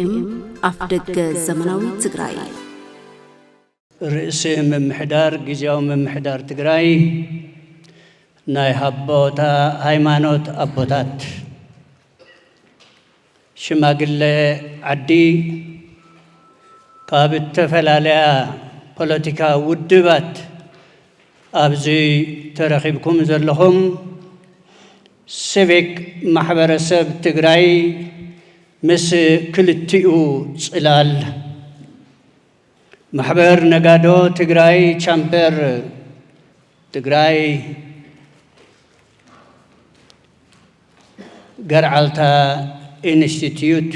ኤም ኣፍደገ ዘመናዊ ትግራይ። ርእሰ ምምሕዳር ግዝያዊ ምምሕዳር ትግራይ፣ ናይ ኣቦታ ሃይማኖት ኣቦታት፣ ሽማግለ ዓዲ፣ ካብ እተፈላለያ ፖለቲካ ውድባት ኣብዚ ተረኺብኩም ዘለኹም፣ ሲቪክ ማሕበረሰብ ትግራይ ምስ ክልቲኡ ጽላል፣ ማሕበር ነጋዶ ትግራይ፣ ቻምበር ትግራይ፣ ገርዓልታ ኢንስቲትዩት፣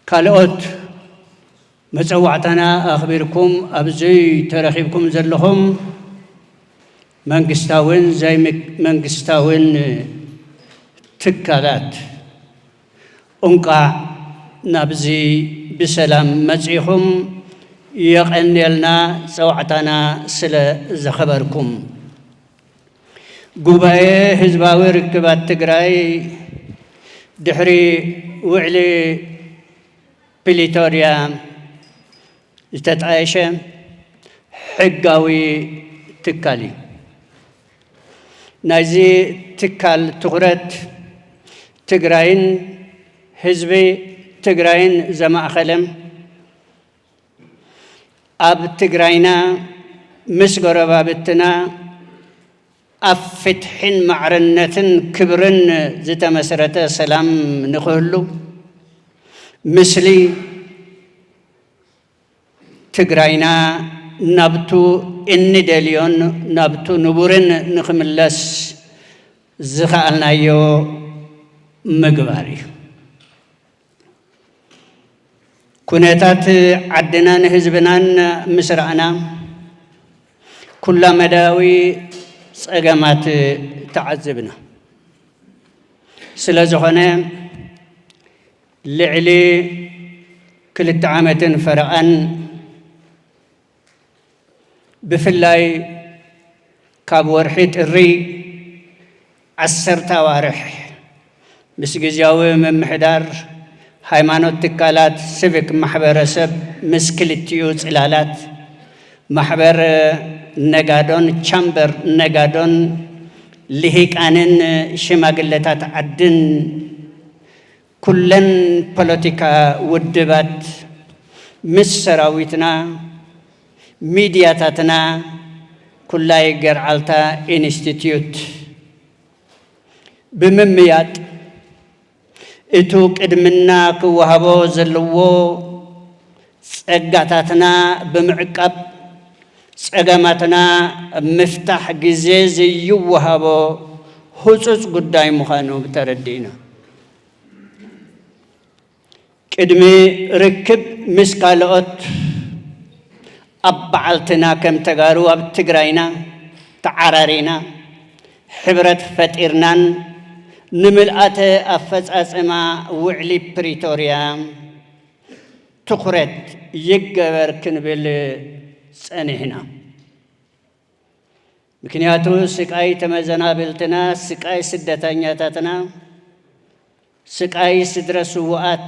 ካልኦት መጸዋዕታና ኣኽቢርኩም ኣብዚ ተረኺብኩም ዘለኹም መንግስታውን ዘይመንግስታውን ትካላት፣ እንቋዕ ናብዚ ብሰላም መጺኹም። የቐንየልና ጸዋዕታና ስለ ዘኸበርኩም። ጉባኤ ህዝባዊ ርክባት ትግራይ ድሕሪ ውዕሊ ፕሪቶርያ ዝተጣየሸ ሕጋዊ ትካል እዩ። ናይዚ ትካል ትኹረት ትግራይን ህዝቢ ትግራይን ዘማእኸለ፣ ኣብ ትግራይና ምስ ጎረባብትና ኣብ ፍትሕን ማዕርነትን ክብርን ዝተመስረተ ሰላም ንኽህሉ፣ ምስሊ ትግራይና ናብቱ እንደልዮን ናብቱ ንቡርን ንኽምለስ ዝኸኣልናዮ ምግባር እዩ። ኩነታት ዓድናን ህዝብናን ምስ ረኣና፣ ኩላ መዳያዊ ጸገማት ተዓዝብና። ስለ ዝኾነ፣ ልዕሊ ክልተ ዓመትን ፈረቓን፣ ብፍላይ ካብ ወርሒ ጥሪ ዓሰርተ ኣዋርሕ ምስ ግዝያዊ ምምሕዳር፣ ሃይማኖት ትካላት፣ ሲቪክ ማሕበረሰብ፣ ምስ ክልቲኡ ጽላላት፣ ማሕበር ነጋዶን ቻምበር ነጋዶን፣ ልሂቃንን ሽማግለታት ዓድን፣ ኩለን ፖለቲካ ውድባት፣ ምስ ሰራዊትና፣ ሚድያታትና፣ ኩላይ ገርዓልታ ኢንስቲትዩት ብምምያጥ፣ እቱ ቅድምና ክወሃቦ ዘለዎ ጸጋታትና ብምዕቃብ፣ ጸገማትና ምፍታሕ ግዜ ዘይወሃቦ ህጹጽ ጉዳይ ምዃኑ ተረዲእና። ቅድሚ ርክብ ምስ ካልኦት ኣባዓልትና ከም ተጋሩ ኣብ ትግራይና ተዓራሪና፣ ሕብረት ፈጢርናን ንምልኣተ ኣፈጻጽማ ውዕሊ ፕሪቶርያ ትኹረት ይገበር ክንብል ጸኒሕና። ምክንያቱ፣ ስቃይ ተመዘናብልትና፣ ስቃይ ስደተኛታትና፣ ስቃይ ስድረ ስዉኣት፣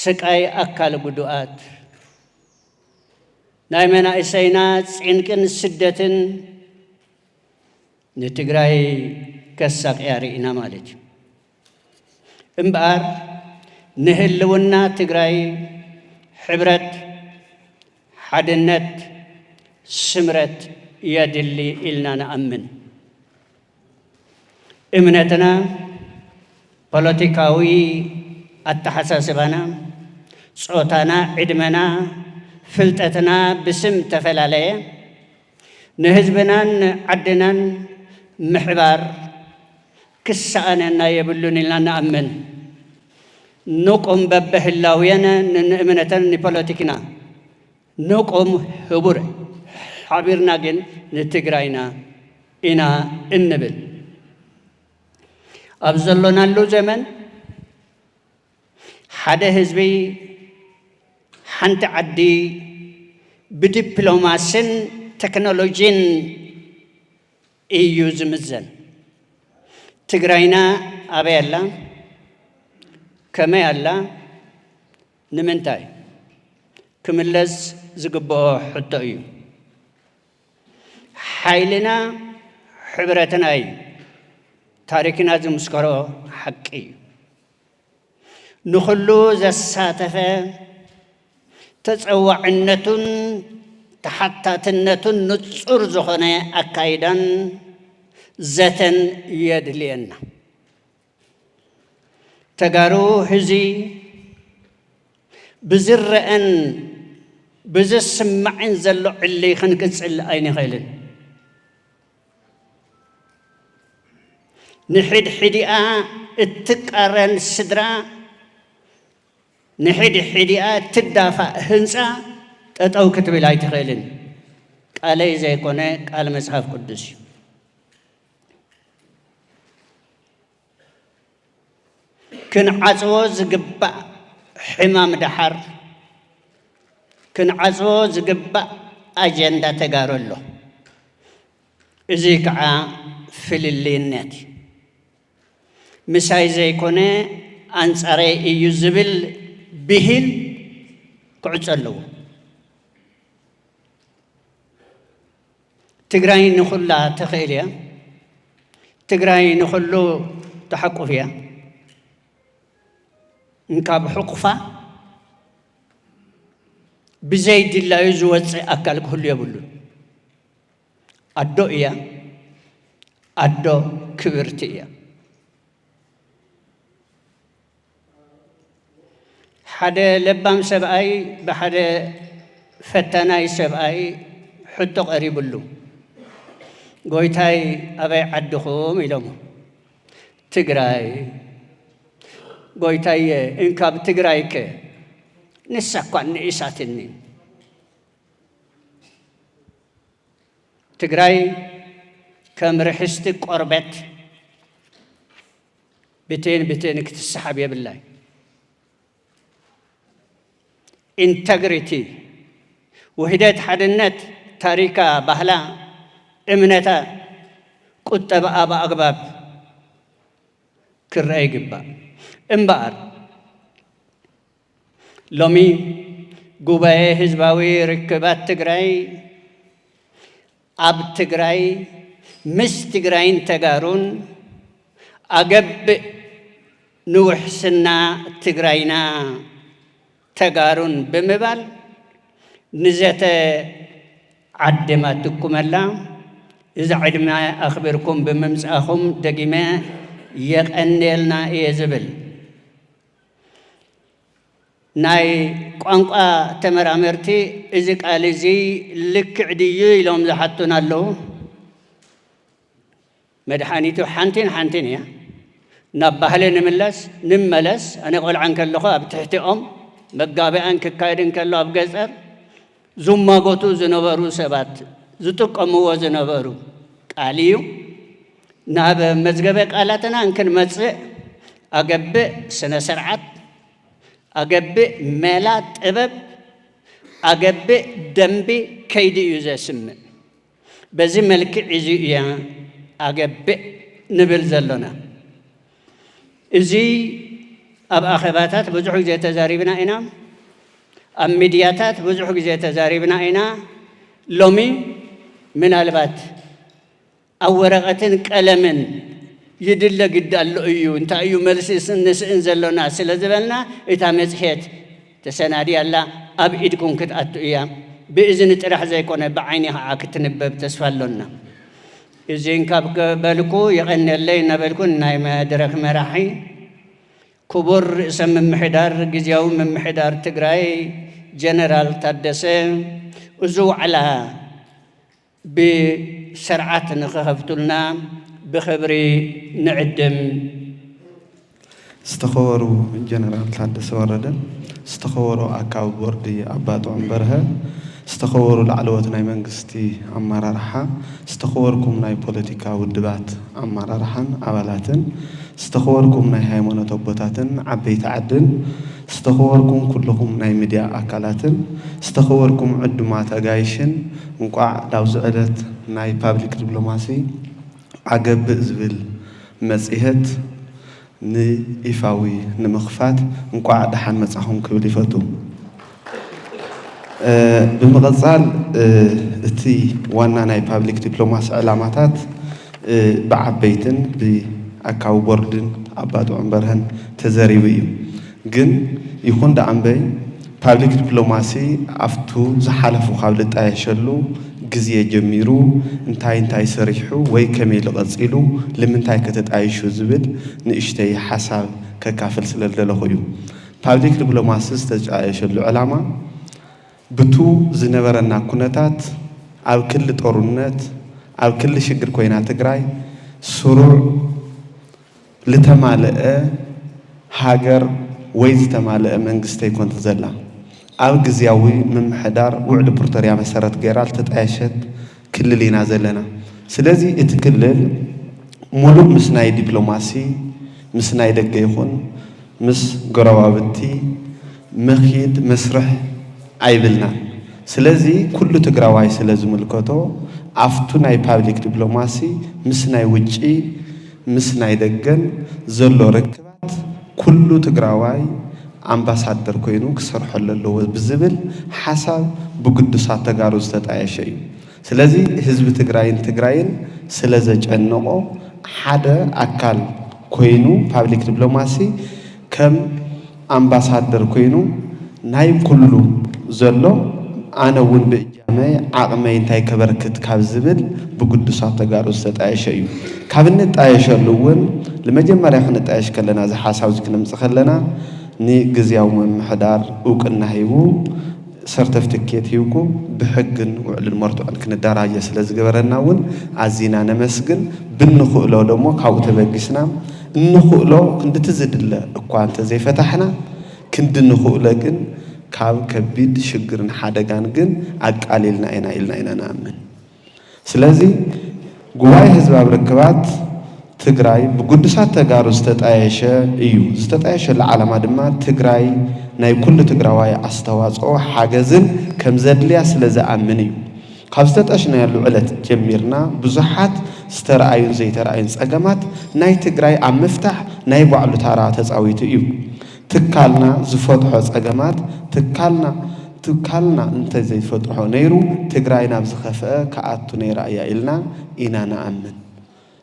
ስቃይ ኣካል ጉዱኣት፣ ናይ መናእሰይና ጭንቅን ስደትን ንትግራይ ከሳቅያ ርኢና ማለት እዩ። እምበኣር፣ ንህልውና ትግራይ ሕብረት፣ ሓድነት፣ ስምረት የድሊ ኢልና ንኣምን። እምነትና፣ ፖለቲካዊ ኣተሓሳስባና፣ ጾታና፣ ዕድመና፣ ፍልጠትና ብስም ተፈላለየ፣ ንህዝብናን ዓድናን ምሕባር ክሰኣነና የብሉን ኢልና ንኣምን። ንቁም በበህላውያን ንእምነተን ንፖለቲክና፣ ንቁም ህቡር፣ ሓቢርና ግን ንትግራይና ኢና እንብል። ኣብ ዘሎናሉ ዘመን፣ ሓደ ህዝቢ፣ ሓንቲ ዓዲ ብዲፕሎማስን ቴክኖሎጂን እዩ ዝምዘን። ትግራይና ኣበይ ኣላ? ከመይ ኣላ? ንምንታይ? ክምለስ ዝግብኦ ሕቶ እዩ። ሓይልና ሕብረትና እዩ። ታሪኽና ዝምስከሮ ሓቂ እዩ። ንኹሉ ዘሳተፈ፣ ተጸዋዕነቱን ተሓታትነቱን ንጹር ዝኾነ ኣካይዳን ዘተን የድልየና። ተጋሩ፣ ሕዚ ብዝረአን ብዝስማዕን ዘሎ ዕሊ ክንቅጽል ኣይንኽእልን። ንሕድሕዲኣ እትቃረን ስድራ፣ ንሕድሕዲኣ እትዳፋእ ህንጻ ጠጠው ክትብል ኣይትኽእልን። ቃለይ ዘይኮነ፣ ቃል መጽሓፍ ቅዱስ እዩ። ክንዓጽዎ ዝግባእ ሕማም ደሓር፣ ክንዓጽዎ ዝግባእ ኣጀንዳ ተጋሩ ኣሎ። እዚ ከዓ ፍልልይነት እዩ። ምሳይ ዘይኮነ ኣንጻረይ እዩ ዝብል ብሂል ክዕጾ ኣለዎ። ትግራይ ንኹላ ትኽእል እያ። ትግራይ ንኹሉ ትሓቁፍ እያ። እንካብ ሕቑፋ ብዘይ ድላዩ ዝወፅእ ኣካል ክህሉ የብሉን። ኣዶ እያ። ኣዶ ክብርቲ እያ። ሓደ ለባም ሰብኣይ ብሓደ ፈታናይ ሰብኣይ ሕቶ ቀሪብሉ፣ "ጎይታይ፣ ኣበይ ዓድኹም?" ኢሎሞ። "ትግራይ።" "ጎይታየ፣ እንካብ ትግራይከ?" "ንሳ እኳ ንእሳትኒ። ትግራይ ከም ርሕስቲ ቆርበት ብትን ብትን ክትሰሓብ የብላይ። ኢንተግሪቲ፣ ውህደት፣ ሓድነት፣ ታሪካ፣ ባህላ፣ እምነታ፣ ቁጠባኣ ብኣግባብ ክረአ ይግባእ። እምበኣር፣ ሎሚ ጉባኤ ህዝባዊ ርክባት ትግራይ ኣብ ትግራይ ምስ ትግራይን ተጋሩን ኣገብእ ንውሕስና ትግራይና ተጋሩን ብምባል ንዘተ ዓድማትኩም ኣላ። እዚ ዕድመ ኣኽቢርኩም ብምምጻእኹም ደጊመ የቐንየልና እየ ዝብል። ናይ ቋንቋ ተመራመርቲ እዚ ቃል እዚ ልክዕ ድዩ ኢሎም ዝሓቱና ኣለዉ። መድሓኒቱ ሓንቲን ሓንቲን እያ። ናብ ባህሊ ንምለስ፣ ንመለስ። ኣነ ቆልዓ እንከለኹ ኣብ ትሕቲኦም መጋቢኣን ክካየድ እንከሎ ኣብ ገጠር ዝማጎቱ ዝነበሩ ሰባት ዝጥቀምዎ ዝነበሩ ቃል እዩ። ናብ መዝገበ ቃላትና እንክንመጽእ ኣገብእ ስነ ስርዓት፣ ኣገብእ ሜላ ጥበብ፣ ኣገብእ ደንቢ ከይዲ እዩ ዘስምዕ። በዚ መልክዕ እዚ እያ ኣገብእ ንብል ዘሎና። እዚ ኣብ ኣኼባታት ብዙሕ ግዜ ተዛሪብና ኢና፣ ኣብ ሚድያታት ብዙሕ ግዜ ተዛሪብና ኢና። ሎሚ ምናልባት ኣብ ወረቐትን ቀለምን ይድለ ግዲ ኣሎ እዩ፣ እንታይ እዩ መልሲ ስ-፣ ንስእን ዘሎና ስለ ዝበልና፣ እታ መጽሔት ተሰናድያ ኣላ፣ ኣብ ኢድኩም ክትኣቱ እያ። ብእዝኒ ጥራሕ ዘይኮነ፣ ብዓይኒ ኸዓ ክትንበብ ተስፋ ኣሎና። እዚ እንካብ ገ-፣ በልኩ፣ የቐንየለይ እናበልኩ፣ ናይ መድረኽ መራሒ ክቡር ርእሰ ምምሕዳር፣ ግዝያዊ ምምሕዳር ትግራይ ጀነራል ታደሰ፣ እዚ ዋዕላ ብስርዓት ንኽኸፍቱልና ብኽብሪ ንዕድም። ዝተኸበሩ ጀነራል ታደሰ ወረደ፣ ዝተኸበሩ ኣካቢ ቦርድ ኣባ ጥዑም በርሀ፣ ዝተኸበሩ ላዕለዎት ናይ መንግስቲ ኣመራርሓ፣ ዝተኸበርኩም ናይ ፖለቲካ ውድባት ኣመራርሓን ኣባላትን፣ ዝተኸበርኩም ናይ ሃይማኖት ኣቦታትን ዓበይቲ ዓድን፣ ዝተኸበርኩም ኩልኹም ናይ ሚድያ ኣካላትን፣ ዝተኸበርኩም ዕዱማት ኣጋይሽን፣ እንቋዕ ላብዚ ዕለት ናይ ፓብሊክ ዲፕሎማሲ ኣገብእ ዝብል መጽሔት ንይፋዊ ንምኽፋት እንቋዕ ደሓን መጻኹም ክብል ይፈቱ። እ፣ ብምቕጻል፣ እ፣ እቲ ዋና ናይ ፓብሊክ ዲፕሎማሲ ዕላማታት፣ እ፣ ብዓበይትን ብኣካቢ ቦርድን ኣባ ጥዑም በርሀን ተዘሪቡ እዩ። ግን ይኹን ደኣ እምበይ ፓብሊክ ዲፕሎማሲ ኣብቱ ዝሓለፉ ካብ ልጣየሸሉ ግዜ ጀሚሩ እንታይ እንታይ ሰሪሑ ወይ ከመይ ኢሉ ቀጺሉ ልምንታይ ከተጣይሹ ዝብል ንእሽተይ ሓሳብ ከካፍል ስለ ዝደለኹ እዩ። ፓብሊክ ዲፕሎማሲ ዝተጣየሸሉ ዕላማ ብቱ ዝነበረና ኩነታት ኣብ ክሊ ጦርነት ኣብ ክሊ ሽግር ኮይና ትግራይ ስሩዕ ዝተማልአ ሃገር ወይ ዝተማልአ መንግስቲ ኣይኮንትን ዘላ። ኣብ ግዝያዊ ምምሕዳር ውዕሊ ፕሪቶርያ መሰረት ገይራ ዝተጣየሸት ክልል ኢና ዘለና። ስለዚ እቲ ክልል ሙሉእ ምስ ናይ ዲፕሎማሲ፣ ምስ ናይ ደገ ይኹን ምስ ጎረባብቲ ምኺድ መስርሕ ኣይብልናን። ስለዚ ኩሉ ትግራዋይ ስለ ዝምልከቶ ኣብቱ ናይ ፓብሊክ ዲፕሎማሲ ምስ ናይ ውጪ ምስ ናይ ደገን ዘሎ ርክባት ኩሉ ትግራዋይ ኣምባሳደር ኮይኑ ክሰርሐሉ ኣለዎ ብዝብል ሓሳብ ብግዱሳት ተጋሩ ዝተጣየሸ እዩ። ስለዚ ህዝቢ ትግራይን ትግራይን ስለ ዘጨነቆ ሓደ ኣካል ኮይኑ ፓብሊክ ዲፕሎማሲ ከም ኣምባሳደር ኮይኑ ናይ ኩሉ ዘሎ ኣነ እውን ብእጃመይ ዓቕመይ እንታይ ከበርክት ካብ ዝብል ብግዱሳት ተጋሩ ዝተጣየሸ እዩ። ካብ እንጣየሸሉ እውን ንመጀመርያ ክንጣየሽ ከለና እዚ ሓሳብ እዚ ክነምፅ ከለና ንግዝያዊ ምምሕዳር እውቅና ሂቡ ሰርተፍትኬት ሂብኩም ብሕግን ውዕልን መርትዖን ክንደራጀ ስለ ዝገበረና እውን ኣዚና ነመስግን። ብንኽእሎ ደሞ ካብኡ ተበጊስና እንኽእሎ ክንድቲ ዝድለ እኳ እንተዘይፈታሕና ክንዲ ንኽእሎ ግን ካብ ከቢድ ሽግርን ሓደጋን ግን ኣቃሊልና ኢና ኢልና ኢና ንኣምን። ስለዚ ጉባኤ ህዝባዊ ርክባት ትግራይ ብግዱሳት ተጋሩ ዝተጣየሸ እዩ። ዝተጣየሸሉ ዓላማ ድማ ትግራይ ናይ ኩሉ ትግራዋይ ኣስተዋፅኦ ሓገዝን ከም ዘድልያ ስለ ዝኣምን እዩ። ካብ ዝተጠሽናሉ ዕለት ጀሚርና ብዙሓት ዝተረኣዩን ዘይተረኣዩን ፀገማት ናይ ትግራይ ኣብ ምፍታሕ ናይ ባዕሉ ታራ ተፃዊቱ እዩ። ትካልና ዝፈትሖ ፀገማት ትካልና ትካልና እንተዘይፈትሖ ነይሩ ትግራይ ናብ ዝኸፍአ ክኣቱ ነይራ እያ ኢልና ኢና ንኣምን።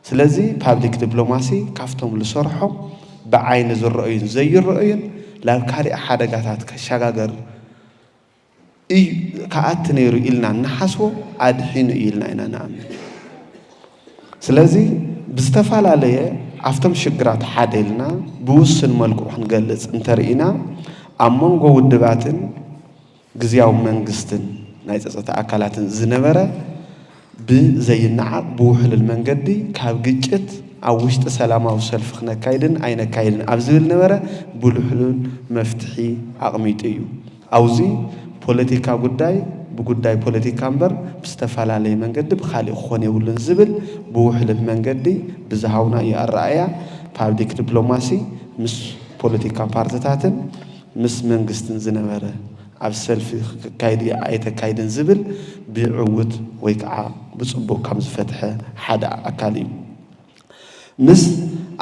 ስለዚ ፓብሊክ ዲፕሎማሲ ካብቶም ዝሰርሖም ብዓይኒ ዝረኣዩን ዘይረኣዩን ናብ ካሊእ ሓደጋታት ከሸጋገር እዩ ክኣቲ ነይሩ ኢልና እንሓስቦ ኣድሒኑ እዩ ኢልና ኢና ንኣምን። ስለዚ ብዝተፈላለየ ኣብቶም ሽግራት ሓደ ኢልና ብውሱን መልክዑ ክንገልፅ እንተርኢና ኣብ መንጎ ውድባትን ግዝያዊ መንግስትን ናይ ፀፅታ ኣካላትን ዝነበረ ብዘይነዓቕ ብውሕሉል መንገዲ ካብ ግጭት ኣብ ውሽጢ ሰላማዊ ሰልፊ ክነካይድን ኣይነካይድን ኣብ ዝብል ነበረ ብልሕሉል መፍትሒ ኣቕሚጡ እዩ። ኣብዚ ፖለቲካ ጉዳይ ብጉዳይ ፖለቲካ እምበር ብዝተፈላለየ መንገዲ ብካሊእ ክኾን የብሉን ዝብል ብውሕሉል መንገዲ ብዝሃውናዮ ኣረኣእያ ፓብሊክ ዲፕሎማሲ ምስ ፖለቲካ ፓርትታትን ምስ መንግስትን ዝነበረ ኣብ ሰልፊ ክካይድ እያ ኣይተካይድን ዝብል ብዕውት ወይ ከዓ ብፅቡቅ ከም ዝፈትሐ ሓደ ኣካል እዩ። ምስ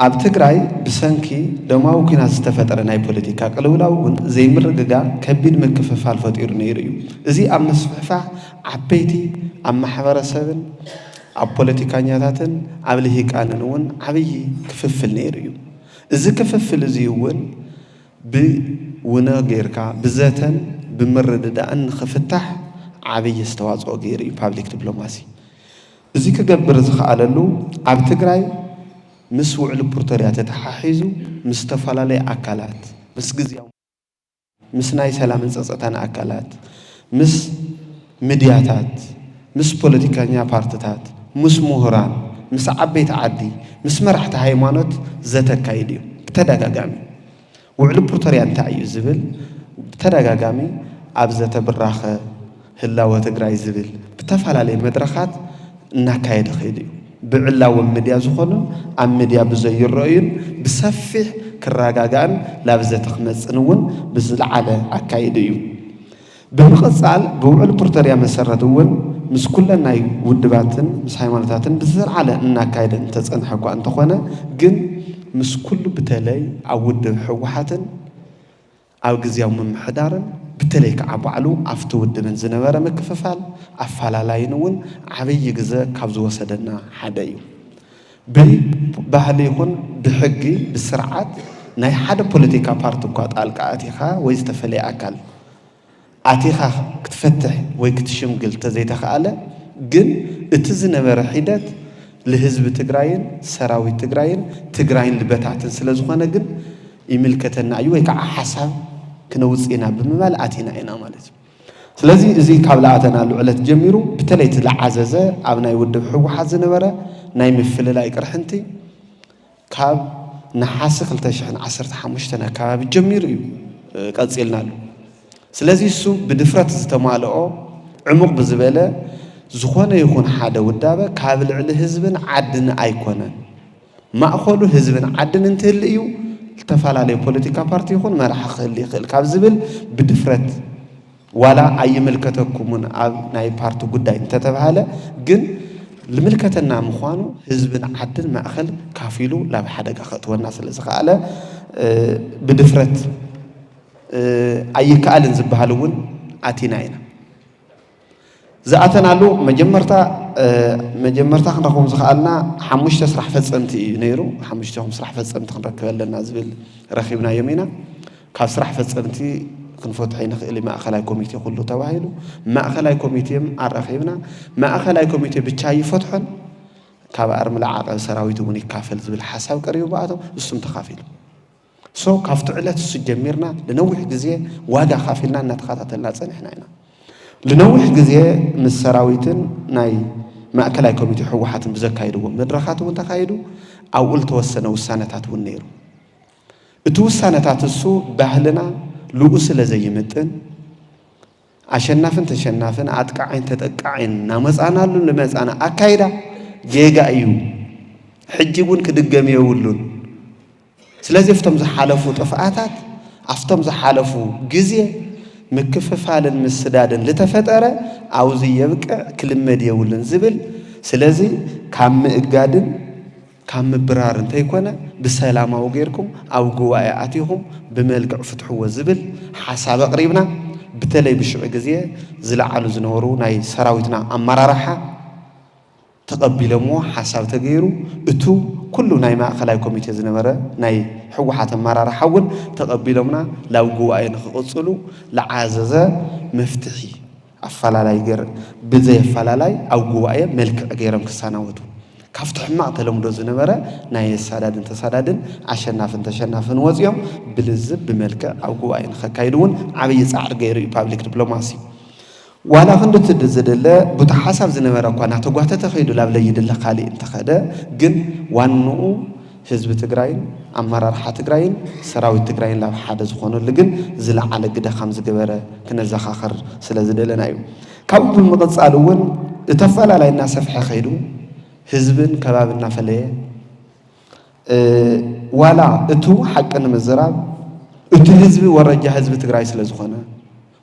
ኣብ ትግራይ ብሰንኪ ደማዊ ኲናት ዝተፈጠረ ናይ ፖለቲካ ቅልውላው እውን ዘይምርግጋእ ከቢድ ምክፍፋል ፈጢሩ ነይሩ እዩ። እዚ ኣብ ምስፍሕፋሕ ዓበይቲ ኣብ ማሕበረሰብን ኣብ ፖለቲካኛታትን ኣብ ልሂቃንን እውን ዓብዪ ክፍፍል ነይሩ እዩ። እዚ ክፍፍል እዚ እውን ብውነ ጌርካ ብዘተን ብምርድዳእን ንኽፍታሕ ዓብዪ ኣስተዋፅኦ ገይሩ እዩ ፓብሊክ ዲፕሎማሲ። እዚ ክገብር ዝኸኣለሉ ኣብ ትግራይ ምስ ውዕሊ ፕሪቶርያ ተተሓሒዙ ምስ ዝተፈላለዩ ኣካላት ምስ ግዝያዊ ምስ ናይ ሰላምን ፀፅታን ኣካላት ምስ ሚድያታት ምስ ፖለቲከኛ ፓርትታት ምስ ምሁራን ምስ ዓበይቲ ዓዲ ምስ መራሕቲ ሃይማኖት ዘተ ኣካይዱ እዩ ብተደጋጋሚ። ውዕሊ ፕሪቶርያ እንታይ እዩ ዝብል ብተደጋጋሚ ኣብ ዘተ ብራኸ ህላወ ትግራይ ዝብል ብተፈላለየ መድረኻት እናካየደ ከይዱ እዩ። ብዕላዊ ሚድያ ዝኾኑ ኣብ ሚድያ ብዘይረኣዩን ብሰፊሕ ክረጋጋእን ናብ ዘተ ክመፅን እውን ብዝለዓለ ኣካይዱ እዩ። ብምቕፃል ብውዕል ፕሪቶርያ መሰረት እውን ምስ ኩለን ናይ ውድባትን ምስ ሃይማኖታትን ብዝለዓለ እናካየደ እንተጸንሐ እኳ እንተኾነ፣ ግን ምስ ኩሉ፣ ብተለይ ኣብ ውድብ ህወሓትን ኣብ ግዝያዊ ምምሕዳርን ብተለይ ከዓ ባዕሉ ኣብቲ ውድብን ዝነበረ ምክፍፋል ኣፈላላይን እውን ዓብዪ ግዘ ካብ ዝወሰደና ሓደ እዩ። ብባህሊ ይኹን ብሕጊ፣ ብስርዓት ናይ ሓደ ፖለቲካ ፓርቲ እኳ ጣልቃ ኣቲኻ ወይ ዝተፈለየ ኣካል ኣቲኻ ክትፈትሕ ወይ ክትሽምግል ተዘይተኸኣለ ግን እቲ ዝነበረ ሒደት ልህዝቢ ትግራይን ሰራዊት ትግራይን ትግራይን ልበታትን ስለ ዝኾነ ግን ይምልከተና እዩ ወይ ከዓ ሓሳብ ክነውፅእ ኢና ብምባል ኣቲና ኢና ማለት እዩ። ስለዚ እዚ ካብ ለኣተናሉ ዕለት ጀሚሩ ብተለይ እቲ ለዓዘዘ ኣብ ናይ ውድብ ህወሓት ዝነበረ ናይ ምፍልላይ ቅርሕንቲ ካብ ነሓሲ ክልተ ሽሕን ዓሰርተ ሓሙሽተን ኣካባቢ ጀሚሩ እዩ ቀፂልናሉ። ስለዚ እሱ ብድፍረት ዝተማልኦ ዕሙቕ ብዝበለ ዝኾነ ይኹን ሓደ ውዳበ ካብ ልዕሊ ህዝብን ዓድን ኣይኮነን። ማእኸሉ ህዝብን ዓድን እንትህሊ እዩ ዝተፈላለዩ ፖለቲካ ፓርቲ ይኹን መራሒ ክህሊ ይኽእል ካብ ዝብል ብድፍረት ዋላ ኣይምልከተኩምን ኣብ ናይ ፓርቲ ጉዳይ እንተተባሃለ ግን ልምልከተና ምዃኑ ህዝብን ዓድን ማእኸል ካፊሉ ናብ ሓደጋ ከእትወና ስለ ዝኸኣለ ብድፍረት ኣይከኣልን ዝበሃል እውን ኣቲና ኢና። ዝኣተናሉ መጀመርታ መጀመርታ ክንረኽቦም ዝኸኣልና ሓሙሽተ ስራሕ ፈፀምቲ እዩ ነይሩ። ሓሙሽተኹም ስራሕ ፈፀምቲ ክንረክብ ኣለና ዝብል ረኺብናዮም ኢና። ካብ ስራሕ ፈፀምቲ ክንፈትሖ ይንኽእል እዩ ማእኸላይ ኮሚቴ ኩሉ ተባሂሉ። ማእኸላይ ኮሚቴ ኣረኺብና። ማእኸላይ ኮሚቴ ብቻ ይፈትሖን ካብ ኣርሚ ለዓቐብ ሰራዊት እውን ይካፈል ዝብል ሓሳብ ቀሪቡ ብኣቶም እሱም ተኻፊሉ። ሶ ካብቲ ዕለት እሱ ጀሚርና ንነዊሕ ግዜ ዋጋ ካፊልና እናተኸታተልና ፀኒሕና ኢና። ንነዊሕ ግዜ ምስ ሰራዊትን ናይ ማእከላይ ኮሚቴ ህወሓትን ብዘካየድዎ መድረኻት እውን ተኻይዱ ኣብኡ ዝተወሰነ ውሳነታት እውን ነይሩ። እቲ ውሳነታት እሱ ባህልና ልኡ ስለ ዘይምጥን ኣሸናፍን ተሸናፍን ኣጥቃዓይን ተጠቃዓይን እናመፃናሉ ንመፃና ኣካይዳ ጌጋ እዩ። ሕጂ እውን ክድገም የብሉን። ስለዚ ኣብቶም ዝሓለፉ ጥፍኣታት ኣብቶም ዝሓለፉ ግዜ ምክፍፋልን ምስዳድን ዝተፈጠረ ኣብዚ የብቅዕ ክልመድ የብሉን ዝብል ስለዚ ካብ ምእጋድን ካብ ምብራር እንተይኮነ ብሰላማዊ ጌርኩም ኣብ ጉባኤ ኣቲኹም ብመልክዕ ፍትሕዎ ዝብል ሓሳብ ኣቕሪብና። ብተለይ ብሽዑ ግዜ ዝለዓሉ ዝነበሩ ናይ ሰራዊትና ኣመራርሓ ተቐቢሎምዎ ሓሳብ ተገይሩ እቱ ኩሉ ናይ ማእኸላይ ኮሚቴ ዝነበረ ናይ ህወሓት ኣመራርሓ እውን ተቐቢሎምና ናብ ጉባኤ ንክቕፅሉ ለዓዘዘ መፍትሒ ኣፈላላይ ገር ብዘይ ኣፈላላይ ኣብ ጉባኤ መልክዕ ገይሮም ክሰናወቱ ካብቲ ሕማቕ ተለምዶ ዝነበረ ናይ ኣሳዳድን ተሳዳድን ኣሸናፍን ተሸናፍን ወፂኦም ብልዝብ ብመልክዕ ኣብ ጉባኤ ንኸካይዱ እውን ዓብዪ ፃዕሪ ገይሩ እዩ ፓብሊክ ዲፕሎማሲ። ዋላ ክንድቲ ዝድለ ቡቲ ሓሳብ ዝነበረ እኳ እናተጓተተ ከይዱ ላብ ለይድለ ካሊእ እንተኸደ ግን ዋንኡ ህዝቢ ትግራይን ኣመራርሓ ትግራይን ሰራዊት ትግራይን ላብ ሓደ ዝኾነሉ ግን ዝለዓለ ግደ ከም ዝገበረ ክነዘኻኸር ስለ ዝደለና እዩ። ካብኡ ብምቕፃል እውን እቲ ኣፈላላይ እናሰፍሐ ከይዱ ህዝብን ከባቢ እናፈለየ ዋላ እቱ ሓቂ ንምዝራብ እቲ ህዝቢ ወረጃ ህዝቢ ትግራይ ስለ ዝኾነ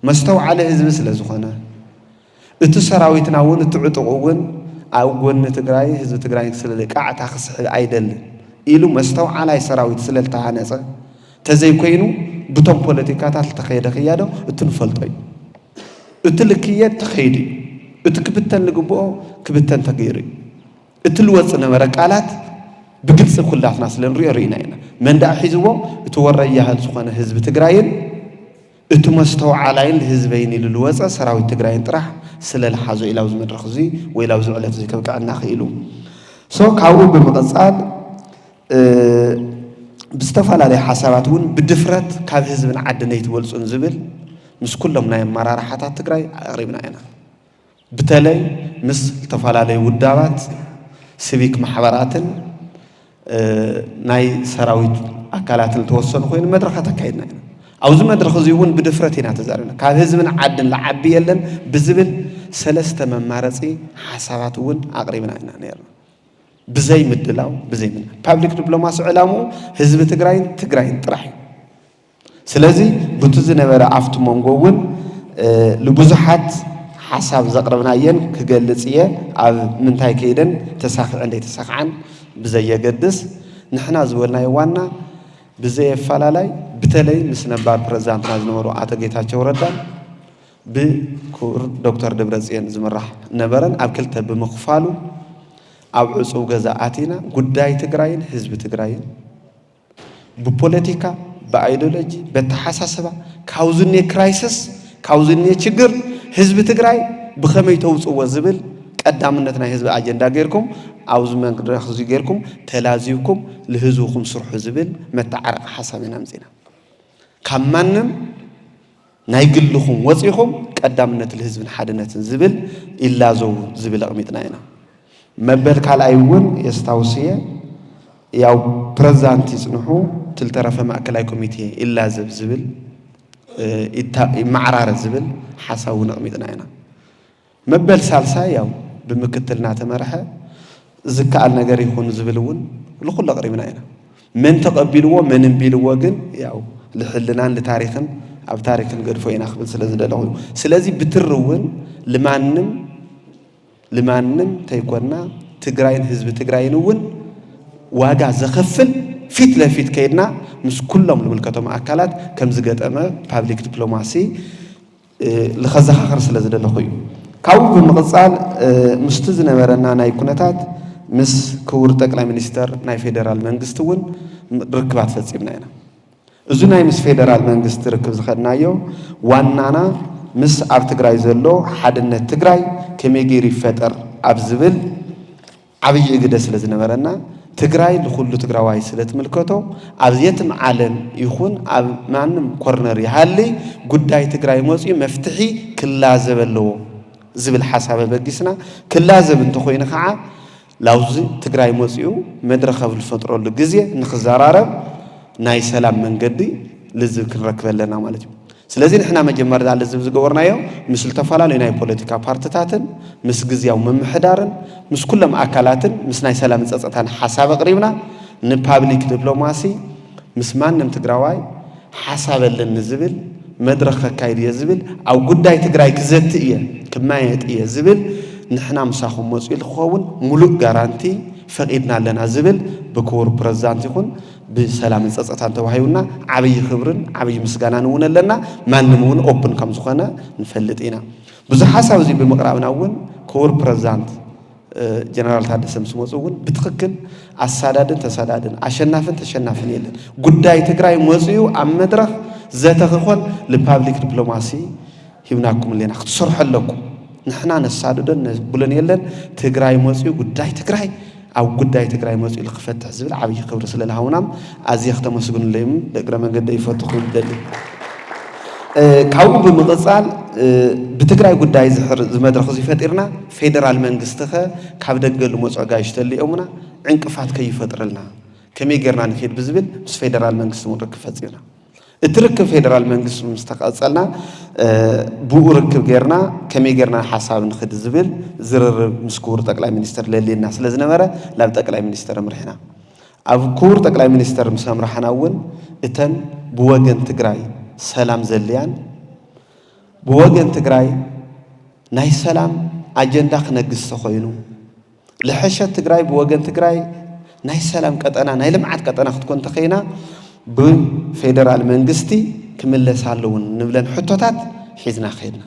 መስተውዓሊ ህዝቢ ስለ ዝኾነ እቲ ሰራዊትና እውን እቲ ዕጡቕ እውን ኣብ ጎኒ ትግራይ ህዝቢ ትግራይ ስለ ቃዕታ ክስሕብ ኣይደልን ኢሉ መስተውዓላይ ሰራዊት ስለ ዝተሃነፀ ተዘይኮይኑ ብቶም ፖለቲካታት ዝተኸየደ ክያዶ እቲ ንፈልጦ እዩ። እቲ ልክየት ተኸይዱ እዩ። እቲ ክብተን ዝግብኦ ክብተን ተገይሩ እዩ። እቲ ልወፅ ነበረ ቃላት ብግልፂ ኩላትና ስለ ንሪኦ ርኢና ኢና። መን ደኣ ሒዝዎ እቲ ወረያህል ዝኾነ ህዝቢ ትግራይን እቲ መስተውዓላይን ህዝበይን ኢሉ ልወፀ ሰራዊት ትግራይን ጥራሕ ስለ ልሓዞ ኢላው ዝመድረኽ እዚ ወይ ላው ዝዕለት እዚ ከብቅዐና ክኢሉ ሶ ካብኡ ብምቕፃል ብዝተፈላለዩ ሓሳባት እውን ብድፍረት ካብ ህዝብን ዓድን ኣይትበልፁን ዝብል ምስ ኩሎም ናይ ኣመራርሓታት ትግራይ ኣቕሪብና ኢና። ብተለይ ምስ ዝተፈላለዩ ውዳባት፣ ሲቪክ ማሕበራትን ናይ ሰራዊት ኣካላትን ዝተወሰኑ ኮይኑ መድረኻት ኣካይድና ኢና። ኣብዚ መድረኽ እዚ እውን ብድፍረት ኢና ተዛሪብና። ካብ ህዝብን ዓድን ዝዓቢ የለን ብዝብል ሰለስተ መማረፂ ሓሳባት እውን ኣቕሪብና ኢና ነርና። ብዘይ ምድላው ብዘይ ምና ፓብሊክ ዲፕሎማሲ ዕላምኡ ህዝቢ ትግራይን ትግራይን ጥራሕ እዩ። ስለዚ ብቱ ዝነበረ ኣብቲ መንጎ እውን ንብዙሓት ሓሳብ ዘቕረብናየን ክገልጽ እየ። ኣብ ምንታይ ከይደን ተሳኺዐን ዘይተሳኽዓን ብዘየገድስ፣ ንሕና ዝበልናዮ ዋና ብዘየፈላላይ፣ ብተለይ ምስ ነባር ፕረዚዳንትና ዝነበሩ ኣቶ ጌታቸው ረዳን ብክቡር ዶክተር ደብረጽዮን ዝምራሕ ነበረን ኣብ ክልተ ብምኽፋሉ፣ ኣብ ዕጹው ገዛ ኣቲና ጉዳይ ትግራይን ህዝቢ ትግራይን ብፖለቲካ፣ ብኣይዲዮሎጂ፣ በተሓሳስባ፣ ካብዚ እኒኦ ክራይሲስ፣ ካብዚ እኒኦ ችግር ህዝቢ ትግራይ ብኸመይ ተውፅዎ ዝብል ቀዳምነት ናይ ህዝቢ ኣጀንዳ ጌርኩም፣ ኣብዚ መድረኽ እዚ ጌርኩም ተላዚብኩም ንህዝብኹም ስርሑ ዝብል መተዓረቂ ሓሳብ ኢና ኣምፂና። ካብ ማንም ናይ ግልኹም ወፂኹም ቀዳምነት ንህዝብን ሓድነትን ዝብል ይላዘው ዝብል ኣቕሚጥና ኢና። መበል ካልኣይ እውን የስታውስየ፣ ያው ፕረዚዳንት ይፅንሑ፣ ትልተረፈ ማእከላይ ኮሚቴ ይላዘብ ዝብል፣ እ፣ ይታ-፣ ይመዓራረ ዝብል ሓሳብ እውን ኣቕሚጥና ኢና። መበል ሳልሳይ ያው ብምክትል እናተመርሐ ዝከኣል ነገር ይኹን ዝብል እውን ንኹሉ ኣቕሪብና ኢና። መን ተቐቢልዎ፣ መን እምቢልዎ ግን ያው ልሕልናን ልታሪኽን ኣብ ታሪኽን ገድፎ ኢና ክብል ስለ ዝደለኹ እዩ። ስለዚ ብትሪ እውን ልማንም፣ ልማንም ተይኮና ትግራይን ህዝቢ ትግራይን እውን ዋጋ ዘኸፍል ፊት ለፊት ከይድና ምስ ኩሎም ልምልከቶም ኣካላት ከም ዝገጠመ ፓብሊክ ዲፕሎማሲ እ፣ ልኸዘኻኸር ስለ ዝደለኹ እዩ። ካብኡ ብምቕጻል፣ እ፣ ምስቲ ዝነበረና ናይ ኩነታት ምስ ክቡር ጠቅላይ ሚኒስተር ናይ ፌደራል መንግስቲ እውን ርክባት ፈጺምና ኢና። እዚ ናይ ምስ ፌደራል መንግስቲ ርክብ ዝኸድናዮ ዋናና ምስ ኣብ ትግራይ ዘሎ ሓድነት ትግራይ ከመይ ገይሩ ይፈጠር ኣብ ዝብል ዓብዪ እግደ ስለ ዝነበረና፣ ትግራይ ንኹሉ ትግራዋይ ስለ ትምልከቶ፣ ኣብ የትም ዓለም ይኹን ኣብ ማንም ኮርነር ይሃሊ ጉዳይ ትግራይ መፂኡ መፍትሒ ክላዘብ ኣለዎ ዝብል ሓሳብ ኣበጊስና። ክላዘብ እንተኾይኑ ከዓ ላውዚ ትግራይ መፂኡ መድረኽ ኣብ ዝፈጥረሉ ግዜ ንክዘራረብ ናይ ሰላም መንገዲ ልዝብ ክንረክብ ኣለና ማለት እዩ። ስለዚ ንሕና መጀመርታ ልዝብ ዝገበርናዮ ምስ ዝተፈላለዩ ናይ ፖለቲካ ፓርትታትን ምስ ግዝያዊ ምምሕዳርን ምስ ኩሎም ኣካላትን ምስ ናይ ሰላምን ጸጥታን ሓሳብ ኣቕሪብና ንፓብሊክ ዲፕሎማሲ ምስ ማንም ትግራዋይ ሓሳብ ኣለኒ ዝብል መድረኽ ከካይድ እየ ዝብል ኣብ ጉዳይ ትግራይ ክዘቲ እየ ክመያየጥ እየ ዝብል ንሕና ምሳኹም መፅኡ ክኸውን ሙሉእ ጋራንቲ ፈቒድና ኣለና ዝብል ብክቡር ፕረዚዳንት ይኹን ብሰላምን ጸጥታን ተዋሂቡና ዓብዪ ክብርን ዓብዪ ምስጋናን እውን ኣለና። ማንም እውን ኦፕን ከም ዝኾነ ንፈልጥ ኢና። ብዙ ሓሳብ እዚ ብምቕራብና እውን ክቡር ፕረዚዳንት፣ እ፣ ጀነራል ታደሰ ምስ መፁ እውን ብትኽክል ኣሳዳድን ተሳዳድን ኣሸናፍን ተሸናፍን የለን። ጉዳይ ትግራይ መፅኡ ኣብ መድረኽ ዘተ ክኾን ልፓብሊክ ዲፕሎማሲ ሂብናኩም ኣለና፣ ክትሰርሑ ኣለኩም። ንሕና ነሳድዶን ነብሎን የለን። ትግራይ መፅኡ ጉዳይ ትግራይ ኣብ ጉዳይ ትግራይ መፂኡ ክፈትሕ ዝብል ዓብዪ ክብሪ ስለ ዝሃቡና ኣዝየ ክተመስግኑለይም እግረ መንገደይ ይፈቱ ክብል ደሊ። እ፣ ካብኡ ብምቕፃል፣ እ፣ ብትግራይ ጉዳይ ዝሕር-፣ ዝመድረኽ እዚ ፈጢርና ፌደራል መንግስቲ ኸ ካብ ደገ ዝመፁ ኣጋይሽ ተሊኦምና ዕንቅፋት ከይፈጥረልና ከመይ ጌርና ንኸይድ ብዝብል ምስ ፌደራል መንግስቲ እውን ርክብ ፈፂምና። እቲ ርክብ ፌደራል መንግስቲ ምስ ተቐጸልና፣ እ፣ ብኡ ርክብ ጌርና ከመይ ጌርና ሓሳብ ንኽድ ዝብል ዝርርብ ምስ ክቡር ጠቅላይ ሚኒስትር ለሊና ስለ ዝነበረ ናብ ጠቅላይ ሚኒስትር ኣምሪሕና። ኣብ ክቡር ጠቅላይ ሚኒስትር ምስ ኣምራሕና እውን እተን ብወገን ትግራይ ሰላም ዘልያን ብወገን ትግራይ ናይ ሰላም ኣጀንዳ ክነግስ ተኾይኑ ልሐሸት ትግራይ ብወገን ትግራይ ናይ ሰላም ቀጠና ናይ ልምዓት ቀጠና ክትኮን ተኸይና ብፌደራል መንግስቲ ክምለስ ኣለውን ንብለን ሕቶታት ሒዝና ከይድና።